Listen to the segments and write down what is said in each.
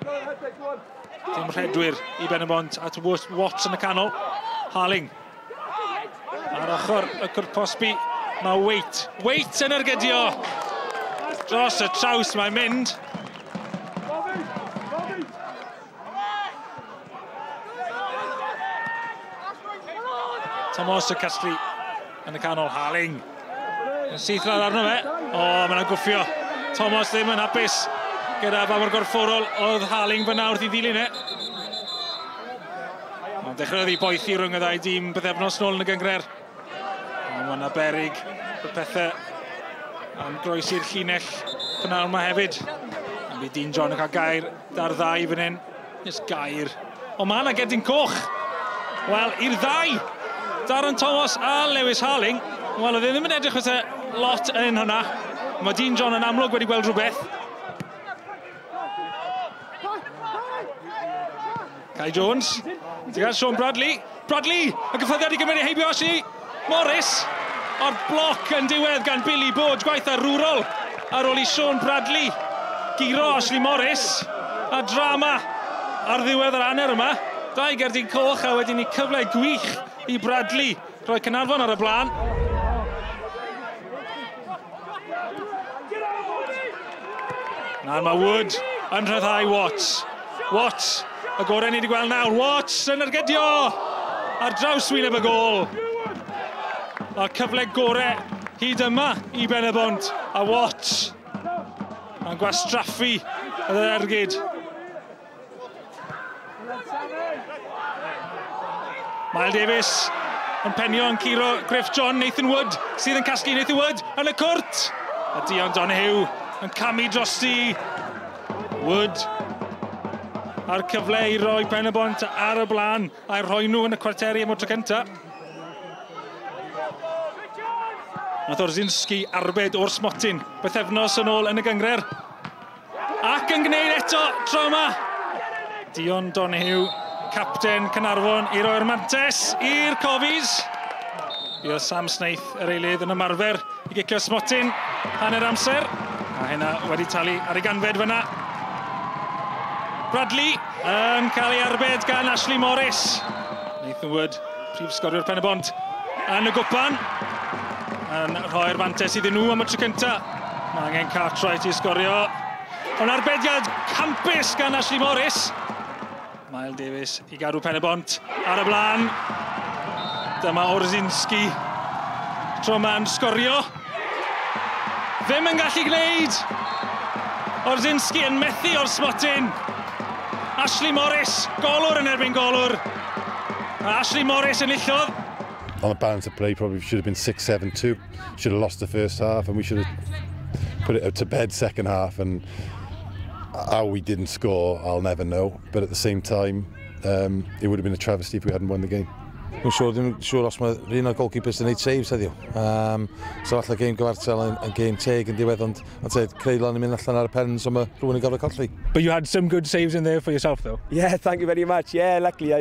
Dim rhedwyr i Ben-y-bont at Watts yn y canol. Harling. Ar ochr y cwrt posbi, mae Waite. Waite yn ergydio! Dros y traws mae'n mynd. Thomas y casglu yn y canol. Harling. Yn syth lawr arno fe. O, mae'n gwffio. Thomas ddim yn hapus gyda pa mor gorfforol oedd Harling fyna wrth i ddilyn e. Mae'n dechreuodd i boethi rhwng y ddau dîm bythefnos nôl yn y gynghrair. Ond mae yna beryg y pethau am groesi'r llinell pnawn yma hefyd. A bydd Dean John yn cael gair da'r ddau fan hyn. Yes, gair. Ond mae yna gerdyn coch. Wel, i'r ddau. Darren Thomas a Lewis Harling. Wel, oedd e ddim yn edrych fatha lot yn hwnna. Mae Dean John yn amlwg wedi gweld rhywbeth. Kai Jones. Ti'n gael Sean Bradley. Bradley! Y gyffyrddiad i gymryd i heibio Ashley Morris. O'r bloc yn diwedd gan Billy Borge, gwaith arwrol ar ôl i Sean Bradley guro Ashley Morris. A drama ar ddiwedd yr hanner yma. Dau gerdyn coch a wedyn ni cyfle gwych i Bradley rhoi Caernarfon ar y blaen. Nawr mae Wood yn rhyddhau Watts. Watts, y gorau ni wedi gweld nawr. Watts yn ergydio ar draws wyneb y gôl. A'r cyfle gorau hyd yma i Ben-y-bont. A Watts yn gwastraffu yr ergyd. Miles Davies yn penio yn curo Griff John. Nathan Wood sydd yn casglu. Nathan Wood yn y cwrt. A Dion Donahue yn camu drosti. Wood a'r cyfle i roi Pen-y-bont ar y blaen a'i rhoi nhw yn y cwarteri am y tro cyntaf. Nath Orzinski arbed o'r smotyn bythefnos yn ôl yn y gynghrair. Ac yn gwneud eto tro yma. Dion Donahue, capten Caernarfon, i roi'r mantes i'r Cofis. Buodd Sam Snaith yr eilydd yn ymarfer i gicio smotyn hanner amser. A hynna wedi talu ar ei ganfed fyna. Bradley yn cael ei arbed gan Ashley Morris. Nathan Wood, prif sgoriwr Pen-y-bont, yn y gwpan. Yn rhoi'r mantes iddyn nhw am y tro cyntaf. Mae angen Cartwright i sgorio. Ond arbediad campus gan Ashley Morris. Miles Davies i gadw Pen-y-bont ar y blaen. Dyma Orzinski. Tro yma'n sgorio. Ddim yn gallu gwneud. Orzinski yn methu o'r smotyn. Ashley Morris, golwr yn erbyn golwr. A Ashley Morris enillodd. On the balance of play, probably should have been 6-7-2. Should have lost the first half and we should have put it to bed second half. And how we didn't score, I'll never know. But at the same time, it would have been a travesty if we hadn't won the game. Dwi'n siŵr os mae rhan o'r goalkeepers yn gwneud saves heddiw. So falle game gyfartal yn game teg yn diwedd, ond creu lan yn mynd allan ar y pen, so mae rhywun yn gorfod colli. But you had some good saves in there for yourself, though. Yeah, thank you very much. Yeah, luckily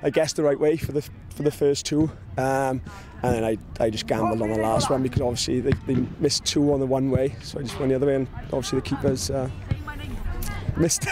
I guessed the right way for the first two. And then I just gambled on the last one because obviously they missed two on the one way, so I just went the other way, and obviously the keepers missed.